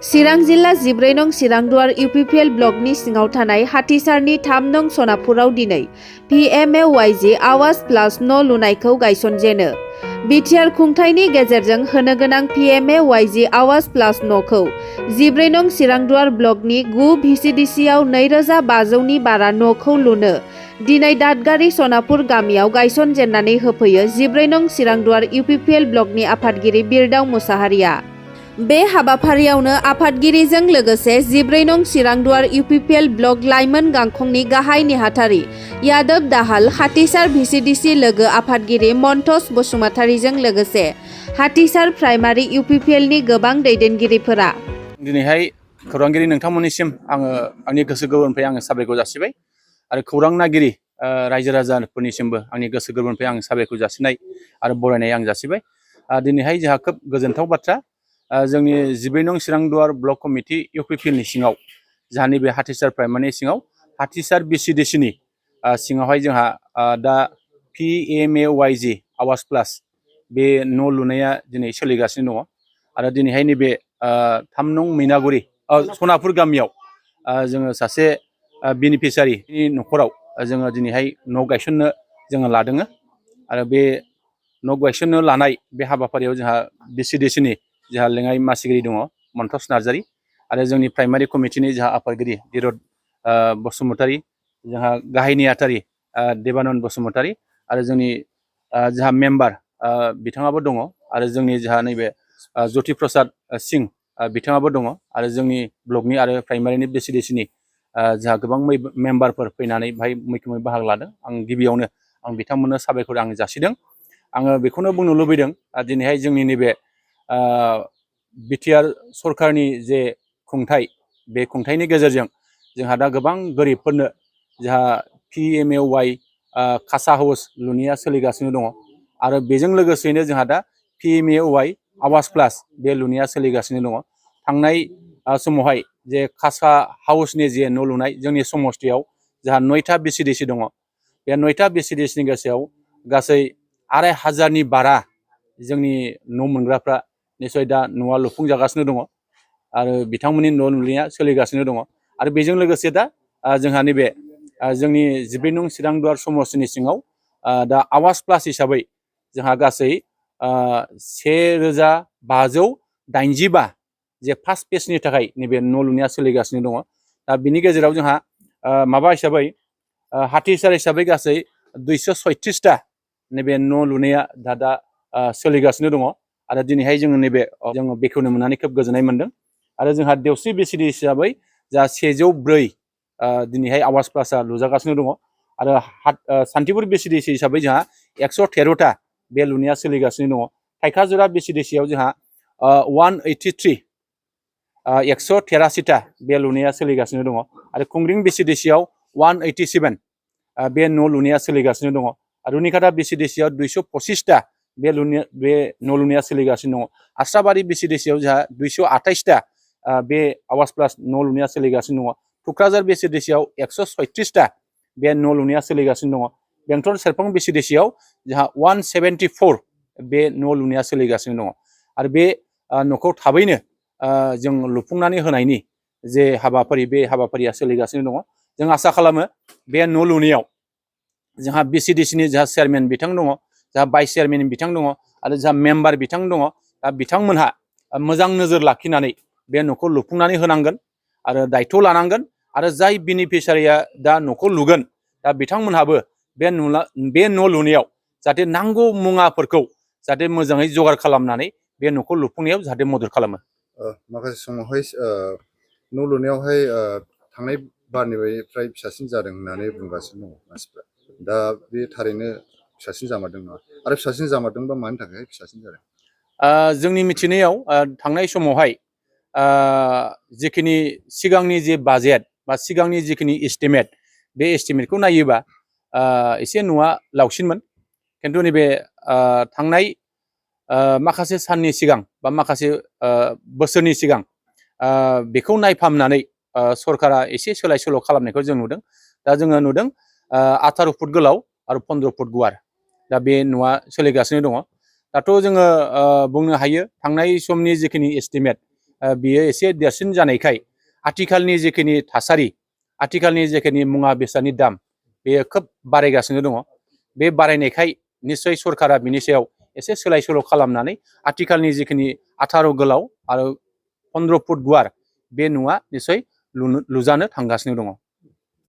चिरां जिल्ला 14 नं चिरांदुवार इउपिपिएल ब्लकनि सिङाव थानाय हाथिसारनि 3 नं सनापुराव दिनै PMAY-G आवास प्लास न' लुनायखौ गायसनजेनो। बिटिआर खुंथायनि गेजेरजों होनो गोनां PMAY-G आवास प्लास न'खौ 14 नं चिरांदुवार ब्लकनि 9 VCDCआव 2500 नि बारा न'खौ लुनो दिनै दादगारि सनापुर गामियाव गायसनजेननानै होफैयो 14 नं चिरांदुवार इउपिपिएल ब्लकनि आफादगिरि बिरदाव मुसाहारिया। बे हाबाफारियावनो आफादगिरिजों लोगोसे 14 नं चिरांदुवार इउपिपिएल ब्लक लाइमोन गांखंनि गाहाय नेहाथारि यादव दाहाल, हाथिसार VCDC लोगो आफादगिरि मन्टस बसुमतारीजों लोगोसे हाथिसार प्राइमारि इउपिपिएलनि गोबां दैदेनगिरिफोरा दिनैहाय खौरांगिरि नोंथांमोननिसिम आङो आंनि गोसो गोरबोनिफ्राय आङो साबायखर जासिबाय आरो खौरां नागिरि रायजो राजाफोरनिसिमबो आंनि गोसो गोरबोनिफ्राय आं साबायखर जासिनाय आरो बरायनाय आं जासिबाय। दिनैहाय जोंहा खोब गोजोनथाव बाथ्रा जोंनि 14 नं चिरांदुवार ब्लक कमिटि इउपिपिएलनि सिङाव जोंहा नैबे हाथिसार प्राइमारिनि सिङाव हाथिसार VCDCनि सिङावहाय जोंहा दा PMAY-G आवास प्लास बे न' लुनाया दिनै सोलिगासिनो दङ आरो दिनैहाय नैबे 3 नं मैनागुरि सनापुर गामियाव जोङो सासे बेनिफिसियारिनि न'खराव जोङो दिनैहाय न' गायसननो जोङो लादों आरो बे न' गायसननो लानाय बे हाबाफारियाव जोंहा VCDCनि जोंहा लेङाइ मासिगिरि दङ मन्टस नार्जारी आरो जोंनि प्राइमारि कमिटिनि जोंहा आफादगिरि बिरद बसुमतारी, जोंहा गाहाय नेहाथारि देबानन्द बसुमतारी आरो जोंनि जोंहा मेम्बार बिथाङाबो दङ आरो जोंनि जोंहा नैबे ज्योति प्रसाद सिंह बिथाङाबो दङ आरो जोंनि ब्लकनि आरो प्राइमारिनि VCDCनि जोंहा गोबां मेम्बारफोर फैनानै बाहाय मैखोमै बाहागो लादों। आं गिबियावनो आं बिथांमोननो साबायखर आं जासिदों। आङो बेखौनो बुंनो लुबैदों दिनैहाय जोंनि नैबे बिटिआर सरकारनि जे खुंथाय बे खुंथायनि गेजेरजों जोंहा दा गोबां गोरिबफोरनो जोंहा PMAY खासा हाउस लुनाया सोलिगासिनो दङ आरो बेजों लोगोसेनो जोंहा दा PMAY आवास प्लास बे लुनाया सोलिगासिनो दङ। थांनाय समावहाय जे खासा हाउसनि जे न' लुनाय जोंनि समस्थियाव जोंहा 9था VCDC दङ। बे 9था VCDCनि गेजेराव गासै 2500 नि बारा जोंनि न' मोनग्राफ्रा निसय दा न'आ लुफुंजागासिनो दङ आरो बिथांमोननि न' लुनाया सोलिगासिनो दङ आरो बेजों लोगोसे दा जोंहा नैबे जोंनि 14 नं चिरांदुवार समस्थिनि सिङाव दा आवास प्लास हिसाबै जोंहा गासै 1585 जे फार्स्ट फेजनि थाखाय नैबे न' लुनाया सोलिगासिनो दङ। दा बिनि गेजेराव जोंहा माबा हिसाबै हाथिसार हिसाबै गासै 236टा नैबे न' लुनाया दा सोलिगासिनो दङ आरो दिनैहाय जोङो जोङो बेखेवनो मोननानै खोब गोजोननाय मोनदों आरो जोंहा देवस्रि VCDC हिसाबै जा 104 दिनैहाय आवास प्लासआ लुजागासिनो दङ आरो सान्तिपुर VCDC हिसाबै जोंहा 113टा बे लुनाया सोलिगासिनो दङ। थाइखाजुरा VCDCआव जोंहा 183 183टा बे लुनाया सोलिगासिनो दङ आरो खुंग्रिं VCDCआव 187 बे न' लुनाया सोलिगासिनो दङ आरो रुनिकाटा VCDCआव 225टा बे न' लुनाया सोलिगासिनो दङ। आस्राबारि VCDCआव जोंहा 228टा बे आवास प्लास न' लुनाया सोलिगासिनो दङ। टुक्राझार VCDCआव 136टा बे न' लुनाया सोलिगासिनो दङ। बेंटल सेरफां VCDCआव जोंहा 174 बे न' लुनाया सोलिगासिनो दङ आरो बे न'खौ थाबैनो जों लुफुंनानै होनायनि जे हाबाफारि बे हाबाफारिया सोलिगासिनो दङ। जों आसा खालामो बे न' लुनायाव जोंहा VCDCनि जोंहा चेयारमेन बिथां दङ, जोंहा भाइस चेयारमेन बिथां दङ आरो जोंहा मेम्बार बिथां दङ। दा बिथांमोनहा मोजां नोजोर लाखिनानै बे न'खौ लुफुंनानै होनांगोन आरो दायथ' लानांगोन आरो जाय बेनिफिसियारिया दा न'खौ लुगोन दा बिथांमोनहाबो बे न' लुनायाव जाहाथे नांगौ मुवाफोरखौ जाहाथे मोजाङै जगार खालामनानै बे न'खौ लुफुंनायाव जाहाथे मदद खालामो। माखासे समावहाय न' लुनायावहाय थांनाय बारनिफ्राय फिसासिन जादों होननानै बुंगासिनो दङ मानसिफ्रा। दा बे थारैनो फिसासिन जामारदों नामा आरो फिसासिन जामारदोंबा मानि थाखाय फिसासिन जादों? जोंनि मिथिनायाव थांनाय समावहाय जिखिनि सिगांनि जे बाजेट बा सिगांनि जिखिनि एस्टिमेट बे एस्टिमेटखौ नायोबा एसे न'आ लावसिनमोन खिन्थु नैबे थांनाय माखासे साननि सिगां बा माखासे बोसोरनि सिगां बेखौ नायफामनानै सरकारा एसे सोलाय सोल' खालामनायखौ जों नुदों। दा जोङो नुदों 18 फुट गोलाव आरो 15 फुट गुवार दा बे न'आ सोलिगासिनो दङ। दाथ' जोङो बुंनो हायो थांनाय समनि जिखिनि एस्टिमेट बियो एसे देरसिन जानायखाय आथिखालनि जिखिनि थासारि आथिखालनि जिखिनि मुवा बेसादनि दाम बेयो खोब बारायगासिनो दङ। बे बारायनायखाय निस्सय सरकारा बिनि सायाव एसे सोलाय सोल' खालामनानै आथिखालनि जिखिनि 18 गोलाव आरो 15 फुट गुवार बे न'आ निस्सय लुजानो थांगासिनो दङ।